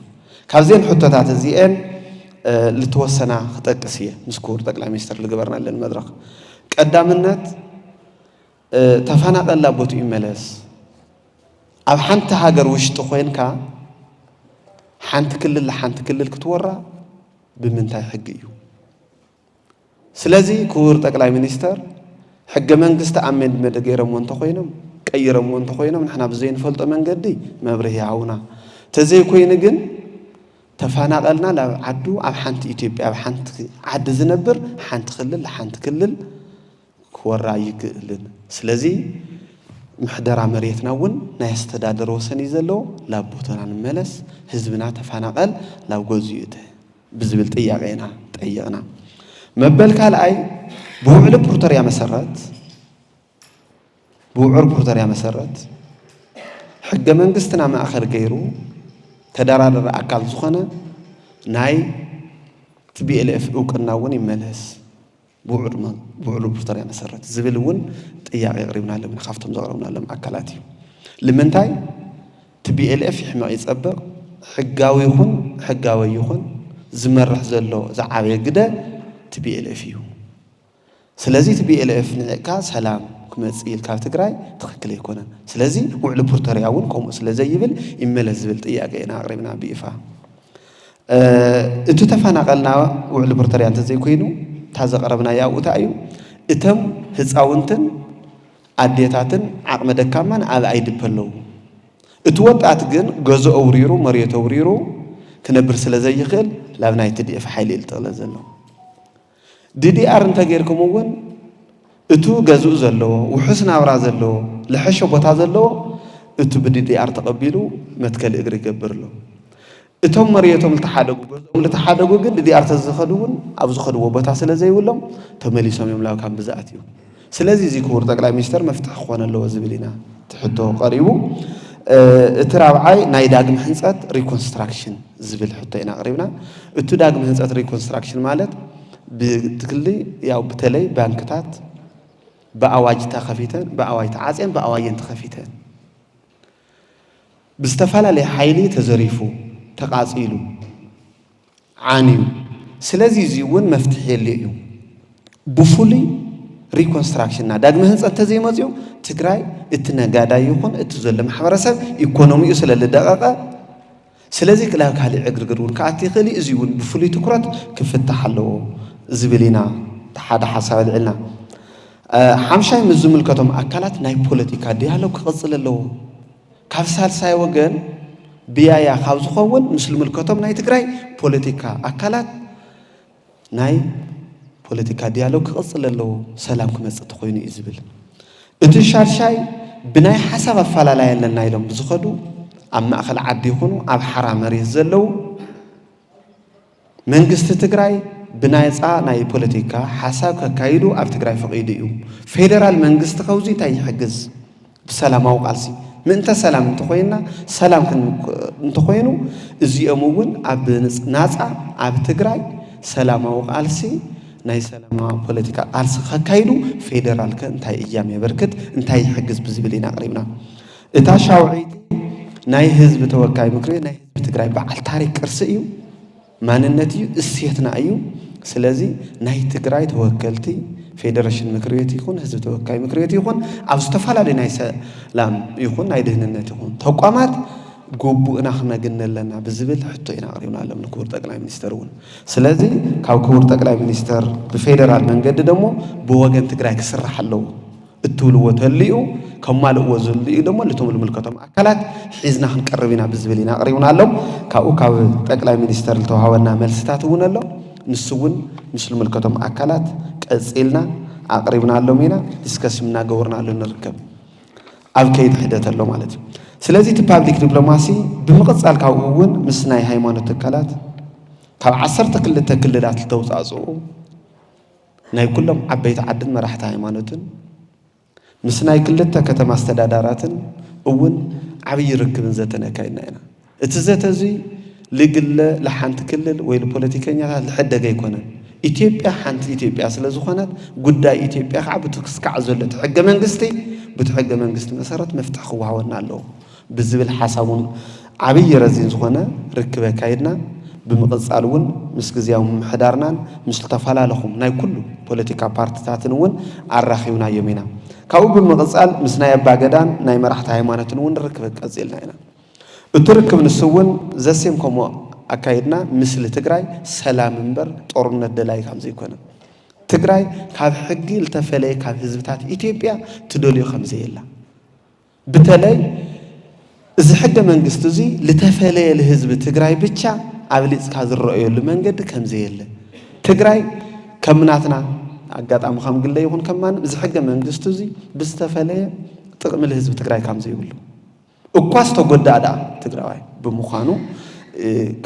ካብዘን ሕቶታት እዚኤን፣ እ፣ ልተወሰና ክጠቅስ እየ ምስ ክቡር ጠቅላይ ሚኒስትር ልግበርናለን መድረኽ። ቀዳምነት፣ እ፣ ተፈናቐል ናብ ቦትኡ ይመለስ። ኣብ ሓንቲ ሃገር ውሽጢ ኮይንካ ሓንቲ ክልል ንሓንቲ ክልል ክትወራ ብምንታይ ሕጊ እዩ? ስለዚ ክቡር ጠቅላይ ሚኒስተር ሕገ መንግስቲ ኣሜንድመንት ገይሮምዎ እንተኾይኖም ቀይሮምዎ እንተኾይኖም ንሕና ብዘይንፈልጦ መንገዲ መብርሂ ይሃቡና። ተዘይኮይኑ ግን ተፈናቐልና ናብ ዓዱ ኣብ ሓንቲ ኢትዮጵያ ኣብ ሓንቲ ዓዲ ዝነብር ሓንቲ ክልል ሓንቲ ክልል ክወራ ኣይክእልን። ስለዚ ምሕደራ መሬትና እውን ናይ ኣስተዳደር ወሰን እዩ ዘለዎ። ላብ ቦታና ንመለስ፣ ህዝብና ተፈናቐል፣ ላብ ገዝኡ እተ ብዝብል ጥያቄ ኢና ጠይቕና። መበል ካልኣይ ብውዕሊ ፕሪቶርያ መሰረት ብውዕሊ ፕሪቶርያ መሰረት ሕገ መንግስትና ማእኸል ገይሩ ተደራደሪ ኣካል ዝኾነ ናይ ቲ ቢ ኤል ኤፍ እውቅና እውን ይመለስ ብውዕሉ ፕሪቶርያ መሰረት ዝብል እውን ጥያቄ ኣቕሪብናሎም ኢና፣ ካብቶም ዘቕረብናሎም ኣካላት እዩ። ንምንታይ? ቲ ቢ ኤል ኤፍ ይሕመቕ ይጸብቕ፣ ሕጋዊ ይኹን ሕጋዊ ይኹን ዝመርሕ ዘሎ ዝዓበየ ግደ ቲ ቢ ኤል ኤፍ እዩ። ስለዚ እቲ ቢ ኤል ኤፍ ንዕቅካ ሰላም ክመጽእ ኢልካ ኣብ ትግራይ ትኽክል ኣይኮነን። ስለዚ ውዕሊ ፕሪቶርያ እውን ከምኡ ስለ ዘይብል ይመለስ ዝብል ጥያቄ ኢና ኣቕሪብና ብይፋ። እቲ ተፈናቐልና ውዕሊ ፕሪቶርያ እንተዘይኮይኑ እታ ዘቕረብናያ ኣብኡ እንታይ እዩ? እቶም ህፃውንትን ኣዴታትን ዓቕመ ደካማን ኣብ ኣይድፕ ኣለዉ። እቲ ወጣት ግን ገዝኡ ኣውሪሩ መሬቱ ኣውሪሩ ክነብር ስለ ዘይኽእል ላብ ናይ ቲ ዲ ኤፍ ሓይሊ እዩ ዝጥቕለል ዘሎ። ዲ ዲ ኣር እንተጌርኩም እውን እቱ ገዝኡ ዘለዎ ውሑስ ናብራ ዘለዎ ልሐሸ ቦታ ዘለዎ እቱ ብ ዲ ዲ ኣር ተቐቢሉ መትከሊ እግሪ ይገብር ኣሎ። እቶም መሬቶም ልተሓደጉ ገዝኦም ልተሓደጉ ግን ዲ ዲ ኣር ተዝኸዱ እውን ኣብ ዝኸድዎ ቦታ ስለ ዘይብሎም ተመሊሶም እዮም ላብ ካምፕ ዝኣትዩ። ስለዚ እዚ ክቡር ጠቅላይ ሚኒስተር መፍትሒ ክኾን ኣለዎ ዝብል ኢና እቲ ሕቶ ቀሪቡ። እቲ ራብዓይ ናይ ዳግም ህንፀት ሪኮንስትራክሽን ዝብል ሕቶ ኢና ኣቕሪብና። እቱ ዳግም ህንፀት ሪኮንስትራክሽን ማለት ብትክሊ ያው በተለይ ባንክታት ብኣዋጅ ተኸፊተን ብኣዋጅ ተዓፅየን ብኣዋጅ ተኸፊተን ብዝተፈላለየ ሓይሊ ተዘሪፉ ተቓፂሉ ዓንዩ። ስለዚ እዚ እውን መፍትሒ የድልዮ እዩ። ብፍሉይ ሪኮንስትራክሽንና ዳግመ ህንፀት እንተዘይመፅኡ ትግራይ እቲ ነጋዳይ ይኹን እቲ ዘሎ ማሕበረሰብ ኢኮኖሚኡ ስለ ዝደቐቐ ስለዚ ክላብ ካልእ ዕግርግር እውን ክኣቲ ይኽእል እዩ። እዚ እውን ብፍሉይ ትኩረት ክፍታሕ ኣለዎ ዝብል ኢና ሓደ ሓሳብ ኣልዒልና። ሓምሻይ ምስ ዝምልከቶም ኣካላት ናይ ፖለቲካ ዲያሎግ ክቕፅል ኣለዎ። ካብ ሳልሳይ ወገን ብያያ ካብ ዝኸውን ምስ ዝምልከቶም ናይ ትግራይ ፖለቲካ ኣካላት ናይ ፖለቲካ ዲያሎግ ክቕፅል ኣለዎ፣ ሰላም ክመፅእ ተኾይኑ እዩ ዝብል። እቲ ሻድሻይ ብናይ ሓሳብ ኣፈላላይ ኣለና ኢሎም ብዝኸዱ ኣብ ማእኸል ዓዲ ይኹኑ ኣብ ሓራ መሬት ዘለዉ መንግስቲ ትግራይ ብናፃ ናይ ፖለቲካ ሓሳብ ከካይዱ ኣብ ትግራይ ፈቒዱ እዩ። ፌደራል መንግስቲ ከውዚ እንታይ ይሕግዝ? ብሰላማዊ ቃልሲ ምእንተ ሰላም እንተኾይንና ሰላም እንተኾይኑ እዚኦም እውን ኣብ ናፃ ኣብ ትግራይ ሰላማዊ ቃልሲ ናይ ሰላማዊ ፖለቲካ ቃልሲ ከካይዱ ፌደራል ከ እንታይ እጃም የበርክት እንታይ ይሕግዝ ብዝብል ኢና ኣቅሪብና። እታ ሻውዒቲ ናይ ህዝቢ ተወካይ ምክሪ ቤት ናይ ህዝቢ ትግራይ በዓል ታሪክ ቅርሲ እዩ። ማንነት እዩ፣ እሴትና እዩ። ስለዚ ናይ ትግራይ ተወከልቲ ፌደሬሽን ምክር ቤት ይኹን ህዝቢ ተወካይ ምክር ቤት ይኹን ኣብ ዝተፈላለዩ ናይ ሰላም ይኹን ናይ ድህንነት ይኹን ተቋማት ግቡእና ክነግኒ ኣለና ብዝብል ሕቶ ኢና ኣቕሪብናሎም ንክቡር ጠቅላይ ሚኒስተር እውን። ስለዚ ካብ ክቡር ጠቅላይ ሚኒስተር ብፌደራል መንገዲ ደሞ ብወገን ትግራይ ክስራሕ ኣለዎ። እትብልዎ ተልዩ ከማልእዎ ዝልዩ ደሞ ልቶም ልምልከቶም ኣካላት ሒዝና ክንቀርብ ኢና ብዝብል ኢና ኣቕሪብናሎም። ካብኡ ካብ ጠቅላይ ሚኒስተር ዝተዋሃበና መልስታት እውን ኣሎ። ንሱ እውን ምስ ልምልከቶም ኣካላት ቀፂልና ኣቕሪብናሎም ኢና። ዲስከስ እናገበርናሉ ንርከብ ኣብ ከይዲ ሒደት ኣሎ ማለት እዩ። ስለዚ እቲ ፓብሊክ ዲፕሎማሲ ብምቕፃል ካብኡ እውን ምስ ናይ ሃይማኖት ትካላት ካብ ዓሰርተ ክልተ ክልላት ዝተውፃፅኡ ናይ ኩሎም ዓበይቲ ዓድን መራሕቲ ሃይማኖትን ምስ ናይ ክልተ ከተማ ኣስተዳዳራትን እውን ዓብዪ ርክብን ዘተን ኣካይድና ኢና። እቲ ዘተ እዙይ ልግለ ለሓንቲ ክልል ወይ ልፖለቲከኛታት ልሕደግ ኣይኮነን። ኢትዮጵያ ሓንቲ ኢትዮጵያ ስለ ዝኾነት ጉዳይ ኢትዮጵያ ከዓ ብቲ ክስካዕ ዘሎ እቲ ሕገ መንግስቲ ብቲ ሕገ መንግስቲ መሰረት መፍትሒ ክወሃበና ኣለዎ ብዝብል ሓሳብ እውን ዓብዪ ረዚን ዝኾነ ርክብ ኣካይድና። ብምቕፃል እውን ምስ ግዝያዊ ምምሕዳርናን ምስ ዝተፈላለኹም ናይ ኩሉ ፖለቲካ ፓርትታትን እውን ኣራኺብናዮም ኢና። ካብኡ ብምቕፃል ምስ ናይ ኣባገዳን ናይ መራሕቲ ሃይማኖትን እውን ርክብ ቀፂልና ኢና። እቲ ርክብ ንሱ እውን ዘሴም ከምኡ ኣካይድና ምስሊ ትግራይ ሰላም እምበር ጦርነት ደላይ ከም ዘይኮነ ትግራይ ካብ ሕጊ ልተፈለየ ካብ ህዝብታት ኢትዮጵያ ትደልዮ ከም ዘየላ ብተለይ እዚ ሕገ መንግስቲ እዚ ልተፈለየ ልህዝቢ ትግራይ ብቻ ኣብሊፅካ ዝረአየሉ መንገዲ ከም ዘየለ ትግራይ ከም ናትና ኣጋጣሚ ከም ግለ ይኹን ከም ማንም እዚ ሕገ መንግስቲ እዚ ብዝተፈለየ ጥቕሚ ልህዝቢ ትግራይ ከም ዘይብሉ እኳ ዝተጎዳእ ደኣ ትግራዋይ ብምዃኑ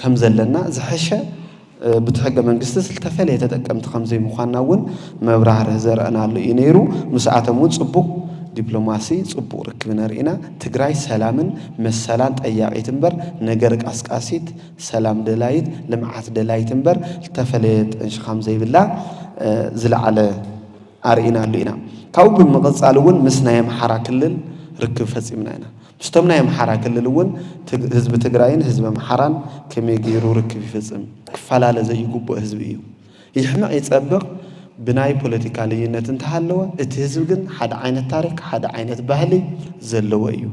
ከም ዘለና ዝሐሸ ብቲ ሕገ መንግስቲ ዝተፈለየ ተጠቀምቲ ከም ዘይምዃንና እውን መብራህርህ ዘርእናሉ እዩ ነይሩ። ምስኣቶም እውን ፅቡቕ ዲፕሎማሲ ጽቡቕ ርክብ ነርኢና። ትግራይ ሰላምን መሰላን ጠያቒት እምበር፣ ነገር ቃስቃሲት፣ ሰላም ደላይት፣ ልምዓት ደላይት እምበር፣ ዝተፈለየ ጥንሽኻም ዘይብላ፣ እ፣ ዝለዓለ ኣርኢናሉ ኢና። ካብኡ ብምቕጻል እውን ምስ ናይ ኣምሓራ ክልል ርክብ ፈጺምና ኢና። ምስቶም ናይ ኣምሓራ ክልል እውን ትግ-፣ ህዝቢ ትግራይን ህዝቢ ኣምሓራን ከመይ ገይሩ ርክብ ይፍጽም? ክፈላለ ዘይግብኦ ህዝቢ እዩ። ይሕመቕ ይጸብቕ ብናይ ፖለቲካ ልዩነት እንተሃለወ፣ እቲ ህዝቢ ግን ሓደ ዓይነት ታሪክ፣ ሓደ ዓይነት ባህሊ ዘለዎ እዩ።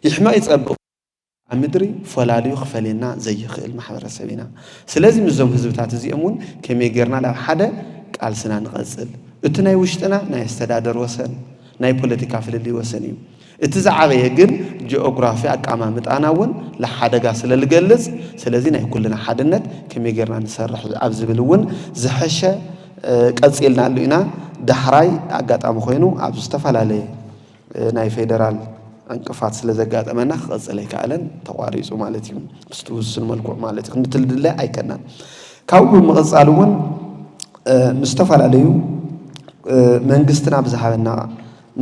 ይሕመቕ ይጸብቕ ኣብ ምድሪ ፈላልዩ ክፈልየና ዘይኽእል ማሕበረሰብ ኢና። ስለዚ ምስዞም ህዝብታት እዚኦም እውን ከመይ ጌርና ናብ ሓደ ቃልስና ንቐጽል? እቲ ናይ ውሽጥና ናይ ኣስተዳደር ወሰን፣ ናይ ፖለቲካ ፍልልይ ወሰን እዩ። እቲ ዝዓበየ ግን ጂኦግራፊ ኣቀማምጣና እውን ለሓደጋ ስለ ልገልጽ፣ ስለዚ ናይ ኩልና ሓድነት ከመይ ጌርና ንሰርሕ ኣብ ዝብል እውን ዝሐሸ፣ እ፣ ቀጺልናሉ ኢና። ዳሕራይ ኣጋጣሚ ኮይኑ ኣብ ዝተፈላለየ፣ እ፣ ናይ ፌደራል ዕንቅፋት ስለ ዘጋጠመና ክቐጽል ኣይከኣለን፣ ተቋሪጹ ማለት እዩ። ምስቲ ውሱን መልክዑ ማለት እዩ። ክንድትልድለ ኣይከናን። ካብኡ ብምቕጻል እውን፣ እ፣ ምስ ዝተፈላለዩ፣ እ፣ መንግስትና ብዝሃበና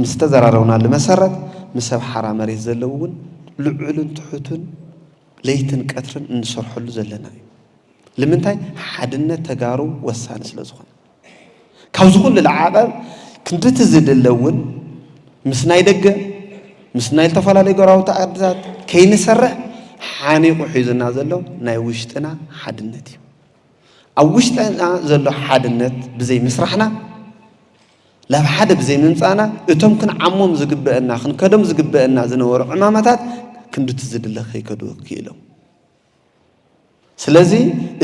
ምስ ተዘራረብናሉ መሰረት፣ ምስ ሰብ ሓራ መሬት ዘለዉ እውን ልዑልን ትሑትን ለይትን ቀትርን እንሰርሐሉ ዘለና እዩ። ልምንታይ? ሓድነት ተጋሩ ወሳኒ ስለ ዝኾነ። ካብዚ ኩሉ ለዓቐብ ክንድቲ ዝድለ እውን ምስ ናይ ደገ፣ ምስ ናይ ዝተፈላለዩ ጎረባብቲ ዓድታት ከይንሰርሕ ሓኒቑ ሒዙና ዘሎ ናይ ውሽጥና ሓድነት እዩ። ኣብ ውሽጥና ዘሎ ሓድነት ብዘይ ምስራሕና፣ ላብ ሓደ ብዘይ ምምጻእና፣ እቶም ክንዓሞም ዝግበአና፣ ክንከዶም ዝግበአና ዝነበሩ ዕማማታት ክንድቲ ዝድለ ከይከዱ ክኢሎም። ስለዚ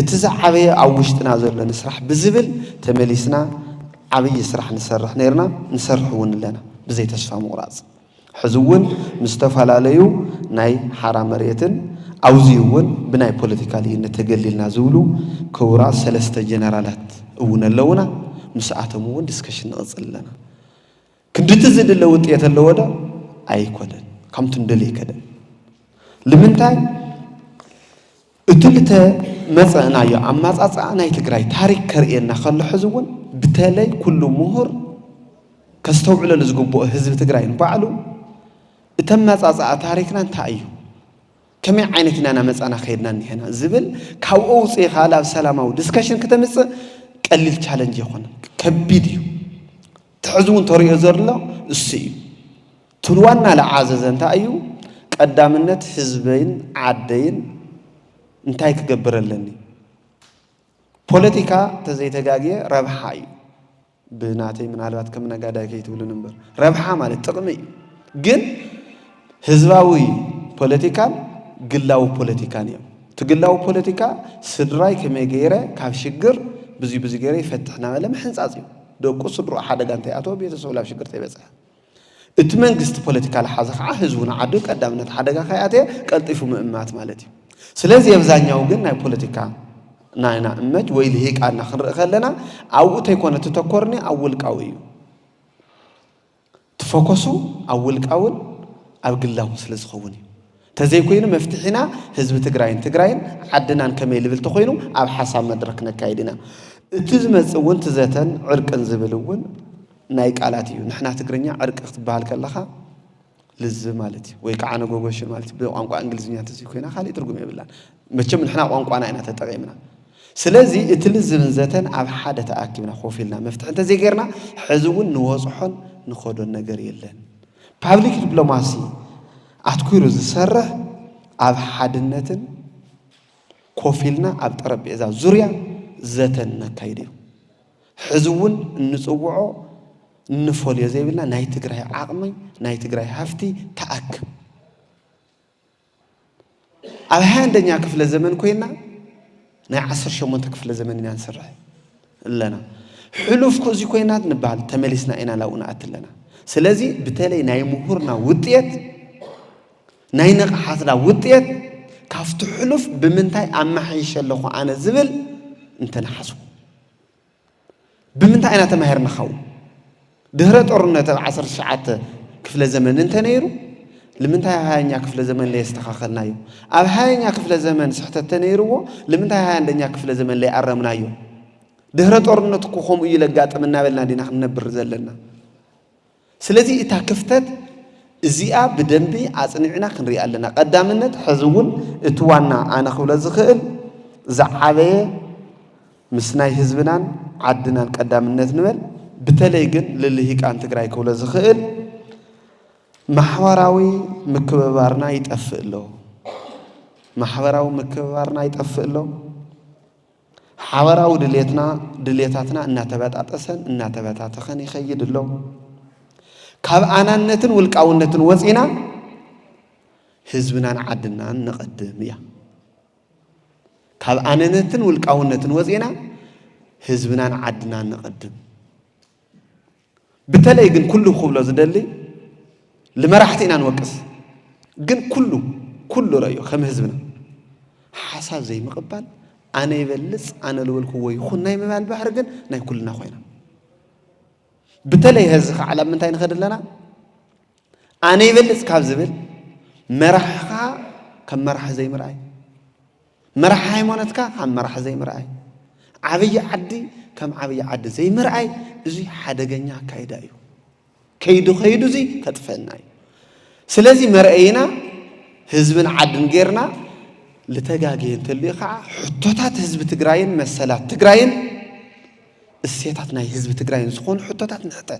እቲ ዝዓበየ ኣብ ውሽጥና ዘሎ ንስራሕ ብዝብል ተመሊስና ዓብዪ ስራሕ ንሰርሕ ነይርና፣ ንሰርሕ እውን ኣለና፣ ብዘይ ተስፋ ምቑራጽ። ሕዚ እውን ምስ ዝተፈላለዩ ናይ ሓራ መሬትን ኣብዚ እውን ብናይ ፖለቲካ ልዩነት ተገሊልና ዝብሉ ክቡራት ሰለስተ ጀነራላት እውን ኣለውና። ምስኣቶም እውን ዲስከሽን ንቕጽል ኣለና። ክንድቲ ዝድለ ውጤት ኣለዎ ዶ? ኣይኮነን። ከምቲ ንደልዮ ኣይከደን። ልምንታይ? እቲ ልተመጸእናዮ ኣማጻጽኣ ናይ ትግራይ ታሪክ ከርእየና ከሎ፣ ሕዚ እውን ብተለይ ኩሉ ምሁር ከስተውዕለሉ ዝግብኦ ህዝቢ ትግራይ ንባዕሉ፣ እቲ ኣመጻጽኣ ታሪክና እንታይ እዩ? ከመይ ዓይነት ኢና እናመጻና ከይድና እኒሄና ዝብል ካብኡ ኣውጺእኻ ናብ ሰላማዊ ዲስከሽን ክተምጽእ ቀሊል ቻለንጅ ኣይኮነን፣ ከቢድ እዩ። እቲ ሕዚ እውን ተሪኦ ዘሎ እሱ እዩ። እቲ ዋና ለዓዘዘ እንታይ እዩ? ቀዳምነት ህዝበይን ዓደይን እንታይ ክገብር ኣለኒ? ፖለቲካ ተዘይተጋግየ ረብሓ እዩ። ብናተይ ምናልባት ከም ነጋዳይ ከይትብሉን እምበር፣ ረብሓ ማለት ጥቕሚ እዩ። ግን ህዝባዊ ፖለቲካን ግላዊ ፖለቲካን እዮም። እቲ ግላዊ ፖለቲካ ስድራይ ከመይ ገይረ ካብ ሽግር ብዙይ ብዙይ ገይረ ይፈትሕ እናበለ ምሕንጻጽ እዩ። ደቁ ስድርኡ ሓደጋ እንተይኣተወ ቤተሰቡ ላብ ሽግር ተይበጽሐ። እቲ መንግስቲ ፖለቲካ ለሓዘ ከዓ ህዝቡ ንዓዱ ቀዳምነት ሓደጋ ከይኣተየ ቀልጢፉ ምእማት ማለት እዩ። ስለዚ የብዛኛው ግን ናይ ፖለቲካ ናይና እመጅ ወይ ልሂቃና ክንርኢ ከለና ኣብኡ ተይኮነ እቲ ተኮርኒ ኣብ ውልቃዊ እዩ። ትፎከሱ ኣብ ውልቃውን ኣብ ግላውን ስለ ዝኸውን እዩ። ተዘይኮይኑ መፍትሒና ህዝቢ ትግራይን ትግራይን ዓድናን ከመይ ልብል ተኮይኑ ኣብ ሓሳብ መድረክ ነካይድ ኢና። እቲ ዝመጽእ እውን ትዘተን ዕርቅን ዝብል እውን ናይ ቃላት እዩ። ንሕና ትግርኛ ዕርቂ ክትበሃል ከለኻ ልዝብ ማለት እዩ፣ ወይ ከዓ ነጎጎሽን ማለት እዩ። ብቋንቋ እንግሊዝኛ እንተዘይኮይና ካሊእ ትርጉም የብላን። መቸም ንሕና ቋንቋና ኢና ተጠቒምና። ስለዚ እቲ ልዝብን ዘተን ኣብ ሓደ ተኣኪብና ኮፍ ኢልና መፍትሒ እንተዘይገይርና፣ ሕዚ እውን ንወፅሖን ንኸዶን ነገር የለን። ፓብሊክ ዲፕሎማሲ ኣትኩሩ ዝሰርሕ ኣብ ሓድነትን ኮፍ ኢልና ኣብ ጠረጴዛ ዙርያ ዘተን ነካይድ እዩ። ሕዚ እውን እንፅውዖ እንፈልዮ ዘይብልና ናይ ትግራይ ዓቕሚ፣ ናይ ትግራይ ሃፍቲ ተኣክብ። ኣብ ሃያ አንደኛ ክፍለ ዘመን ኮይና ናይ ዓሰርተ ሸሞንተ ክፍለ ዘመን ኢና ንሰርሕ ኣለና። ሕሉፍ ኮዚ ኮይና ንበሃል ተመሊስና ኢና ላብኡ ንኣቲ ኣለና። ስለዚ ብተለይ ናይ ምሁርና ውጤት፣ ናይ ንቕሓትና ውጤት ካብቲ ሕሉፍ ብምንታይ ኣመሓይሸ ኣለኹ ኣነ ዝብል እንተንሓስቡ፣ ብምንታይ ኢና ተማሂርና ካብኡ? ድህረ ጦርነት ኣብ ዓሰርተ ትሽዓተ ክፍለ ዘመን እንተነይሩ፣ ንምንታይ ኣብ ሃያኛ ክፍለ ዘመን ለየስተኻኸልናዮ? ኣብ ሃያኛ ክፍለ ዘመን ስሕተት ተነይርዎ፣ ንምንታይ ሃያ አንደኛ ክፍለ ዘመን ለይኣረምናዮ? ድህረ ጦርነት እኮ ከምኡ እዩ ለጋጥም እናበልና ዲና ክንነብር ዘለና? ስለዚ እታ ክፍተት እዚኣ ብደንቢ ኣጽኒዕና ክንሪኣ ኣለና። ቀዳምነት ሕዚ እውን እቲ ዋና ኣነ ክብሎ ዝኽእል ዝዓበየ ምስ ናይ ህዝብናን ዓድናን ቀዳምነት ንበል። ብተለይ ግን ልልሂቃን ትግራይ ክብሎ ዝኽእል ማሕበራዊ ምክብባርና ይጠፍእ ኣሎ። ማሕበራዊ ምክብባርና ይጠፍእ ኣሎ። ሓበራዊ ድሌትና ድሌታትና እናተበጣጠሰን እናተበታተኸን ይኸይድ ኣሎ። ካብ ኣናነትን ውልቃውነትን ወፂና ህዝብናን ዓድናን ንቐድም እያ። ካብ ኣነነትን ውልቃውነትን ወፂና ህዝብናን ዓድናን ንቐድም። ብተለይ ግን ኩሉ ክብሎ ዝደሊ ልመራሕቲ ኢና ንወቅስ፣ ግን ኩሉ ኩሉ ረዮ ከም ህዝብና ሓሳብ ዘይምቕባል፣ ኣነ ይበልፅ ኣነ ልበልክዎ ይኹን ናይ ምባል ባህሪ ግን ናይ ኩልና ኮይና። ብተለይ ሀዚ ከዓ ኣብ ምንታይ ንኸድ ኣለና? ኣነ ይበልፅ ካብ ዝብል መራሕኻ ከም መራሒ ዘይምርኣይ፣ መራሒ ሃይማኖትካ ከም መራሒ ዘይምርኣይ፣ ዓብዪ ዓዲ ከም ዓብዪ ዓዲ ዘይምርኣይ፣ እዚ ሓደገኛ ኣካይዳ እዩ። ከይዱ ከይዱ እዚ ከጥፈና እዩ። ስለዚ መርአይና ህዝብን ዓድን ጌርና ልተጋግየ እንተልዩ ከዓ ሕቶታት ህዝቢ ትግራይን መሰላት ትግራይን እሴታት ናይ ህዝቢ ትግራይን ዝኾኑ ሕቶታት ንሕተ።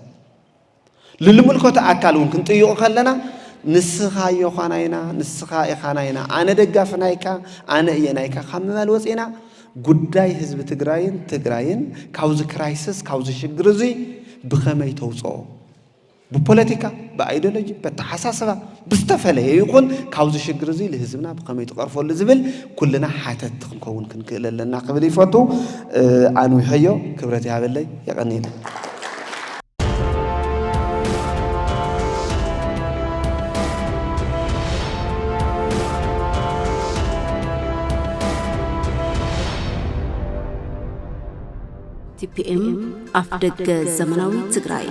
ልልምልከቶ ኣካል እውን ክንጥይቑ ከለና ንስኻ ዮኻና ኢና፣ ንስኻ ኢኻና ኢና፣ ኣነ ደጋፊ ናይካ፣ ኣነ እየ ናይካ ካብ ምባል ወፂና ጉዳይ ህዝቢ ትግራይን ትግራይን ካብዚ ክራይሲስ ካብዚ ሽግር እዚ ብኸመይ ተውፅኦ? ብፖለቲካ፣ ብኣይዲዮሎጂ፣ በተሓሳስባ ብዝተፈለየ ይኹን ካብዚ ሽግር እዚ ልህዝብና ብኸመይ ትቐርፈሉ ዝብል ኩልና ሓተት ክንከውን ክንክእል ኣለና ክብል ይፈቱ። ኣንዊሐዮ። ክብረት ይሃበለይ። የቐንየለይ። ቲፒኤም ኣፍ ደገ ዘመናዊ ትግራይ።